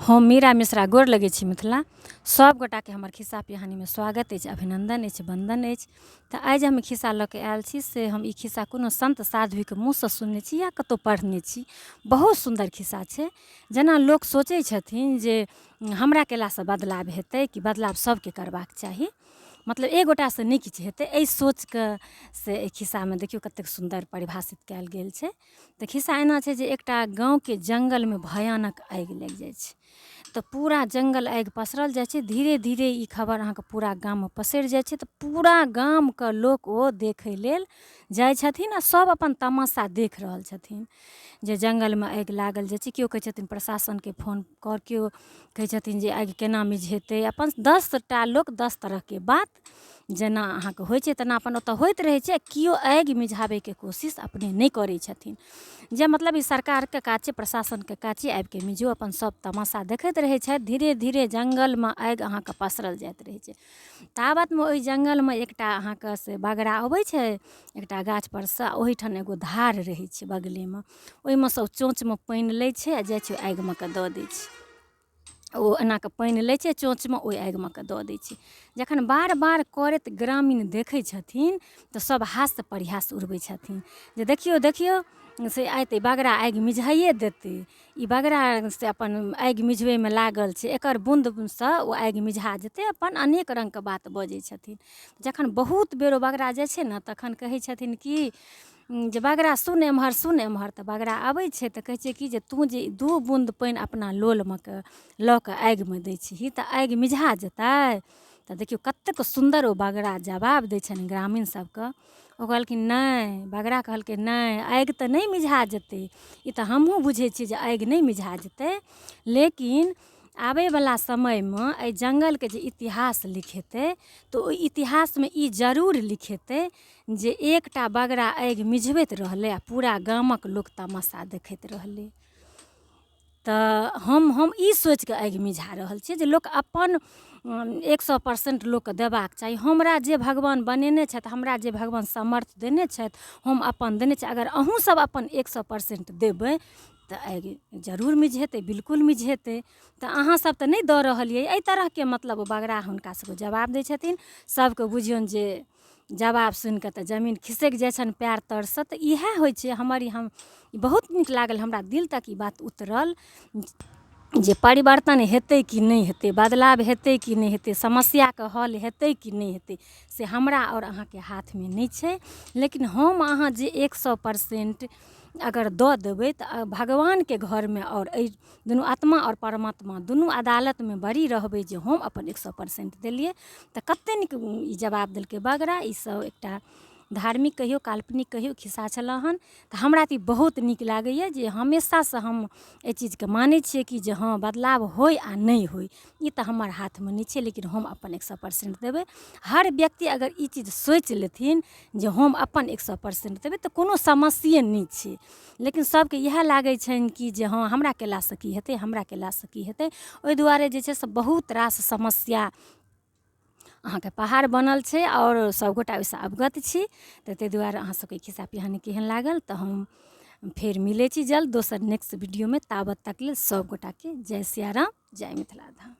हम मीरा मिश्रा गोर लगै छी मिथिला सभगोटाके हमर खिस्सा पिहानीमे स्वागत अछि, अभिनन्दन अछि, वन्दन अछि। तऽ आइ जे हम खिस्सा लऽ कऽ आयल छी से हम ई खिस्सा कोनो सन्त साध्वीके मुँहसँ सुनने छी या कतहु पढ़ने छी। बहुत सुन्दर खिस्सा छै। जेना लोक सोचै छथिन जे हमरा कयलासँ बदलाव हेतै कि बदलाव सभके करबाक चाही, मतलब एक गोटासँ नहि किछु हेतै, एहि सोचके से एहि खिस्सामे देखियौ कतेक सुन्दर परिभाषित कयल गेल छै। तऽ खिस्सा एना छै जे एकटा गाँवके जङ्गलमे भयानक आगि लागि जाइ छै। तऽ पूरा जङ्गल आगि पसरल जाइ छै। धीरे धीरे ई खबर अहाँके पूरा गाममे पसरि जाइ छै। तऽ पूरा गामके लोक ओ देखै लेल जाइ छथिन आ सब अपन तमाशा देख रहल छथिन जे जङ्गलमे आगि लागल जाइ छै। केओ कहै छथिन प्रशासनके फोन कर, केओ कहै छथिन जे आगि केना मिझेतै। अपन 10टा लोक 10 तरहके बात जेना अहाँके होइ छै तेना अपन ओतऽ होइत रहै छै। केओ आगि मिझाबैके कोशिश अपने नहि करै छथिन, जे मतलब ई सरकारके काज छै, प्रशासनके काज छियै, आबिके मिझो। अपन सब तमाशा देखैत रहै छथि। धीरे धीरे जङ्गलमे आगि अहाँके पसरल जाइत रहै छै। ताबतमे ओहि जङ्गलमे एकटा अहाँके से बगड़ा अबै छै एकटा गाछपरसँ। ओहिठाम एगो धार रहै छै बगलेमे, ओहिमे सँ ओ चोँचमे पानि लै छै आ जाइ छै आगिमे कऽ दऽ दै छै। ओ एना कऽ पानि लै छै चोँचमे, ओहि आगिमे कऽ दऽ दै छै। जखन बार बार करैत ग्रामीण देखै छथिन तऽ सब हास्य परिहास उड़बै छथिन जे देखियौ देखियौ से आइ तऽ बगड़ा आगि मिझाइए देतै, ई बगड़ा से अपन आगि मिझबैमे लागल छै, एकर बून्दसँ ओ आगि मिझा जेतै। अपन अनेक रङ्गके बात बजै छथिन। जखन बहुत बेर ओ बगड़ा जाइ छै ने तखन कहै छथिन कि जे बगड़ा सुन एम्हर, सुन एम्हर। तऽ बगड़ा अबै छै तऽ कहै छै कि जे तू जे 2 बून्द पानि अपना लोलमे कऽ लऽ कऽ आगिमे दै छिही तऽ आगि मिझा जेतै। तऽ देखियौ कतेक सुन्दर ओ बगड़ा जवाब दै छनि ग्रामीण सबके। ओ कहलखिन नहि, बगड़ा कहलकै नहि, आगि तऽ नहि मिझा जेतै, ई तऽ हमहूँ बुझै छियै जे आगि नहि मिझा जेतै, लेकिन आबैवला समयमे एहि जङ्गलके जे इतिहास लिखेतै तऽ ओहि इतिहासमे ई जरूर लिखेतै जे एकटा बगड़ा आगि मिझबैत रहलै आ पूरा गामक लोक तमाशा देखैत रहलै। तऽ हम ई सोचिकऽ आगि मिझा रहल छियै जे लोक अपन 100% लोकके देबाक चाही। हमरा जे भगवान बनेने छथि, हमरा जे भगवान सामर्थ्य देने छथि, हम अपन देने छी। अगर अहूँ सब अपन 100% देबै तऽ आगि जरूर मिझेतै, बिल्कुल मिझेतै। तऽ अहाँ सब तऽ नहि दऽ रहलियै। एहि तरहके मतलब ओ बगड़ा हुनका सबके जवाब दै छथिन। सबके बुझियौन जे जवाब सुनिकऽ तऽ जमीन खिसकि जाइ छनि पयर तरसँ। तऽ इएह होइ छै हमर, ई हम बहुत नीक लागल, हमरा दिल तक ई बात उतरल जे परिवर्तन हेतै कि नहि हेतै, बदलाव हेतै कि नहि हेतै, समस्याके हल हेतै कि नहि हेतै, से हमरा आओर अहाँके हाथमे नहि छै। लेकिन हम अहाँ जे 100% अगर दऽ देबै तऽ भगवानके घरमे आओर एहि दुनू आत्मा आओर परमात्मा दुनू अदालतमे बरी रहबै जे हम अपन 100% देलियै। तऽ कतेक नीक ई जवाब देलकै बगड़ा। ई सब एकटा धार्मिक कहियौ, काल्पनिक कहियौ खिस्सा छलऽ हन। तऽ हमरा तऽ ई बहुत नीक लागैए जे हमेशासँ हम एहि चीजके मानै छियै कि जे हँ बदलाव होइ आ नहि होइ ई तऽ हमर हाथमे नहि छै, लेकिन हम अपन 100% देबै। हर व्यक्ति अगर ई चीज सोचि लेथिन जे हम अपन 100% देबै तऽ कोनो समस्ये नहि छै। लेकिन सबके इएह लागै छनि कि जे हँ हमरा कयलासँ की हेतै, हमरा कयलासँ की हेतै। ओहि दुआरे जे छै से बहुत रास समस्या अहाँके पहाड़ बनल छै आओर सबगोटा ओहिसँ अवगत छी। तऽ ताहि दुआरे अहाँ सबके खिस्सा पिहानी केहन लागल, तऽ हम फेर मिलै छी जल्द दोसर नेक्स्ट वीडियोमे। ताबत तक लेल सबगोटाके जय सियाराम, जय मिथिला धाम।